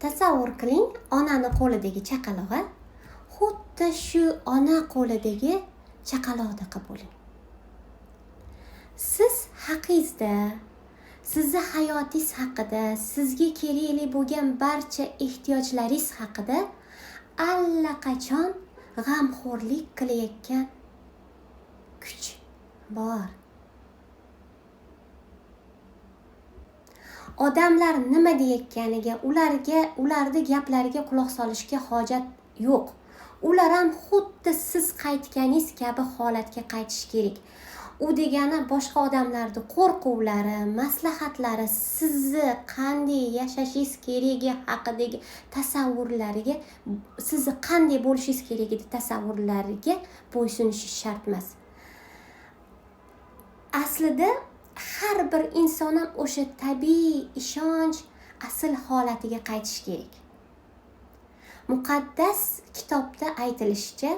Tasavvur qiling, onani qo'lidagi chaqalog'i xuddi shu ona qo'lidagi chaqaloqdaqa bo'ling. Siz haqingizda, sizni hayotingiz haqida, sizga kerakli bo'lgan barcha ehtiyojlaringiz haqida allaqachon g'amxo'rlik qilayotgan kuch bor. Odamlar nima deyayotganiga, ularni gaplariga quloq solishga hojat yo'q. Ular ham xuddi siz qaytganingiz kabi holatga qaytish kerak. U degani boshqa odamlarni qo'rquvlari, maslahatlari, sizni qanday yashashingiz keragi haqidagi tasavvurlariga, sizni qanday bo'lishingiz keragi tasavvurlariga bo'ysunishingiz shart emas. Aslida har bir inson ham o'sha tabiiy ishonch asl holatiga qaytish kerak. Muqaddas kitobda aytilishicha,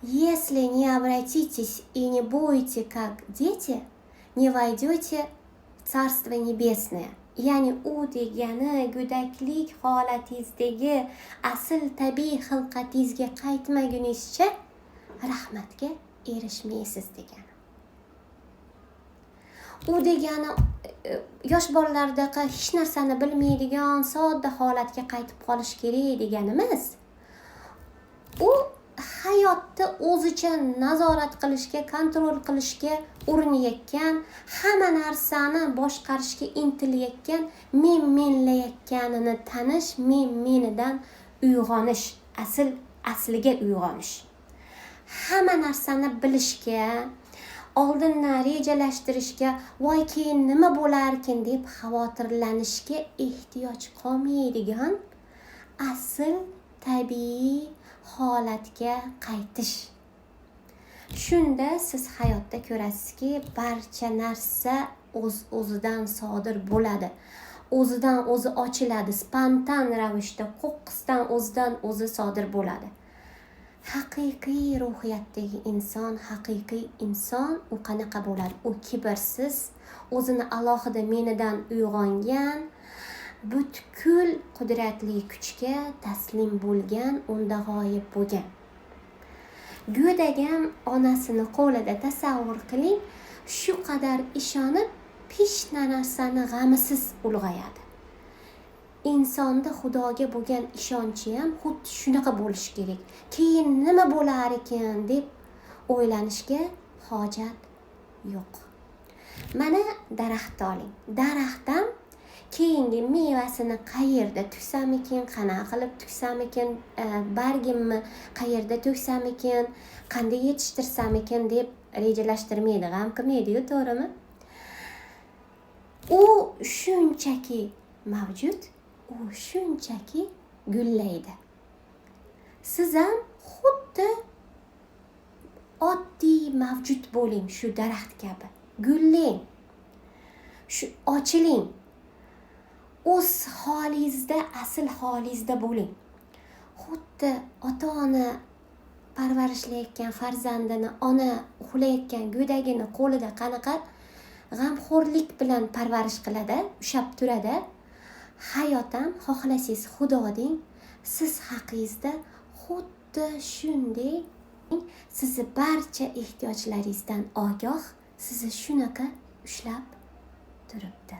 если не обратитесь и не будете как дети, не войдете в Царство Небесное. Ya'ni u degani go'daklik holatingizdagi asl tabiiy xilqatingizga qaytmaguningizcha rahmatga erishmaysiz degani. U degani yosh bolalardaqa hech narsani bilmaydigan sodda holatga qaytib qolish kerak deganimiz. U hayotni o'zicha nazorat qilishga, kontrol qilishga urinayotgan, hamma narsani boshqarishga intilayotgan, men-menlayotganini tanish, men-menidan uyg'onish, asliga uyg'onish. Hamma narsani bilishga, oldindan rejalashtirishga, voy keyin nima bo'larkin deb xavotirlanishga ehtiyoj qolmaydigan asl tabiiy holatga qaytish. Shunda siz hayotda ko'rasizki, barcha narsa o'z-o'zidan sodir bo'ladi. O'zidan o'zi ochiladi, spontan ravishda, qo'qqisdan o'zidan o'zi sodir bo'ladi. Haqiqiy ruhiyatdagi inson, haqiqiy inson u qanaqa bo'ladi? U kibrsiz, o'zini alohida menidan uyg'ongan, butkul qudratli kuchga taslim bo'lgan, unda g'oyib bo'lgan. Go'dak ham onasini qo'lida, tasavvur qiling, shu qadar ishonib, hech narsani g'amisiz ulg'ayadi. Insonda Xudoga bo'lgan ishonchi ham xuddi shunaqa bo'lishi kerak. Keyin nima bo'lar ekan deb o'ylanishga hojat yo'q. Mana daraxtni oling. Daraxtdan keyingi mevasini qayerda tuksam ekan, qanaqa qilib tuksam ekan, bargimni qayerda to'ksam ekan, qanday yetishtirsam ekan deb rejalashtirmaydi, g'am qilmaydi-yu, to'g'rimi? U shunchaki mavjud, u shunchaki gullaydi. Siz ham xuddi oddiy mavjud bo'ling shu daraxt kabi. Gullang. Shu ochiling. O'z holingizda, asl holingizda bo'ling. Xuddi ota-ona parvarishlayotgan farzandini, ona uxlayotgan go'dagini qo'lida qanaqa g'amxo'rlik bilan parvarish qiladi, ushlab turadi. Hayot ham xohlasangiz Xudo deng, siz haqingizda xuddi shunday sizni barcha ehtiyojlaringizdan ogoh, sizni shunaqa ushlab turibdi.